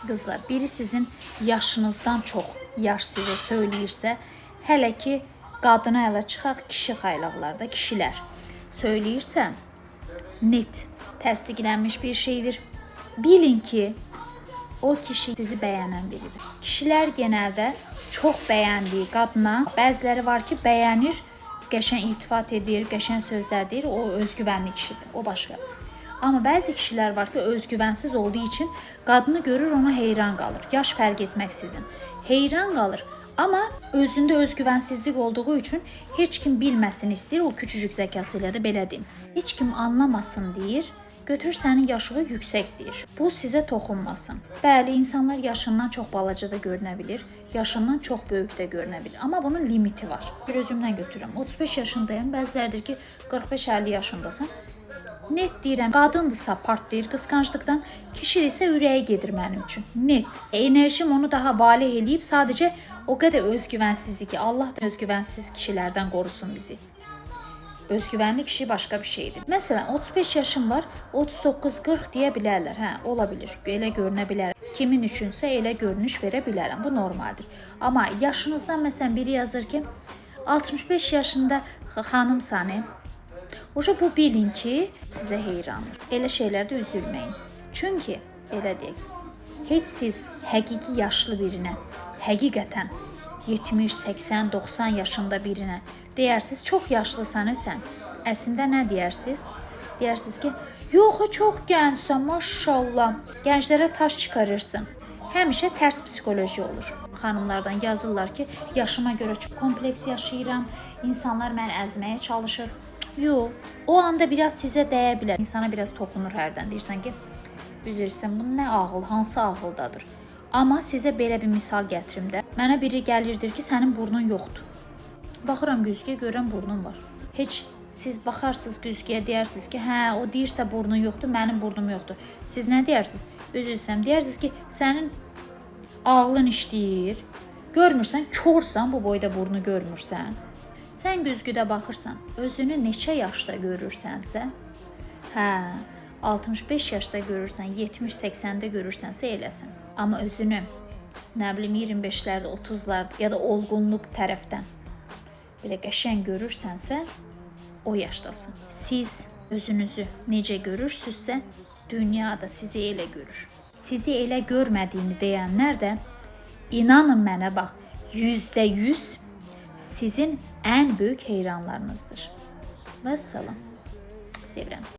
Qızlar, biri sizin yaşınızdan çox yaş sizə söyləyirsə, hələ ki qadına ələ çıxaq, kişi xaylaqlarda kişilər söyləyirsə, net təsdiqlənmiş bir şeydir. Bilin ki, o kişi sizi bəyənən biridir. Kişilər genəldə çox bəyəndiyi qadına, bəziləri var ki, bəyənir, qəşəng iltifat edir, qəşəng sözlər deyir, o özgüvənli kişidir, o başqa. Amma bəzi kişilər var ki, özgüvənsiz olduğu üçün qadını görür, ona heyran qalır. Yaş fərq etməksizin. Heyran qalır. Amma özündə özgüvənsizlik olduğu üçün heç kim bilməsin istəyir, o küçücük zəkası ilə də belə deyim. Heç kim anlamasın deyir, götürür sənin yaşını yüksək deyir. Bu sizə toxunmasın. Bəli, insanlar yaşından çox balaca da görünə bilir, yaşından çox böyük də görünə bilir. Amma bunun limiti var. Bir özümdən götürürəm. 35 yaşındayım. Bəziləri deyir ki, 45-50 yaşındasan. Net deyirəm, qadındırsa partlayır qısqanclıqdan, kişi isə ürəyi gedir mənim üçün. Net. Enerjim onu daha valeh eləyib, sadəcə o qədər özgüvənsizlik ki, Allah da özgüvənsiz kişilərdən qorusun bizi. Özgüvənli kişi başqa bir şeydir. Məsələn, 35 yaşım var, 39-40 deyə bilərlər. Hə, ola bilər. Elə görünə bilər. Kimin üçünsə elə görünüş verə bilərəm. Bu normaldır. Amma yaşınızdan məsələn biri yazır ki, 65 yaşında xanımsan, Oca bu bilin ki, sizə heyrandır. Elə şeylərdə üzülməyin. Çünki belə deyək, heç siz həqiqi yaşlı birinə, həqiqətən 70, 80, 90 yaşında birinə deyərsiz, çox yaşlısan sən. Əslində nə deyərsiz? Deyərsiz ki, yox, çox gəncsən, maşallah. Gənclərə taş çıxarırsın. Həmişə tərs psixoloji olur. Xanımlardan yazırlar ki, yaşıma görə çox kompleks yaşayıram, insanlar məni əzməyə çalışır. Yox, o anda biraz sizə dəyə bilər. İnsana biraz toxunur hərdən. Deyirsən ki, üzr istəyirəm, bu nə ağıl, hansı ağıldadır? Amma sizə belə bir misal gətirim də. Mənə biri gəlirdir ki, sənin burnun yoxdur. Baxıram güzgüyə, görürəm burnum var. Heç siz baxarsınız güzgüyə, deyərsiniz ki, hə, o deyirsə burnun yoxdur, mənim burnum yoxdur. Siz nə deyərsiniz? Üzr istəyirəm, deyərsiniz ki, sənin ağlın işləyir. Görmürsən, korsan, bu boyda burnu görmürsən. Sən güzgüdə baxırsan, özünü neçə yaşda görürsənsə, hə, 65 yaşda görürsən, 70-80-də görürsənsə eləsən. Amma özünü nə bilim 25-lərdə, 30-larda ya da olğunluq tərəfdən belə qəşəng görürsənsə, o yaşdasın. Siz özünüzü necə görürsünüzsə, dünya da sizi elə görür. Sizi elə görmədiyini deyənlər də inanın mənə bax, %100 sizin ən böyük heyranlarınızdır. Vəssalam. Sevirəm sizi.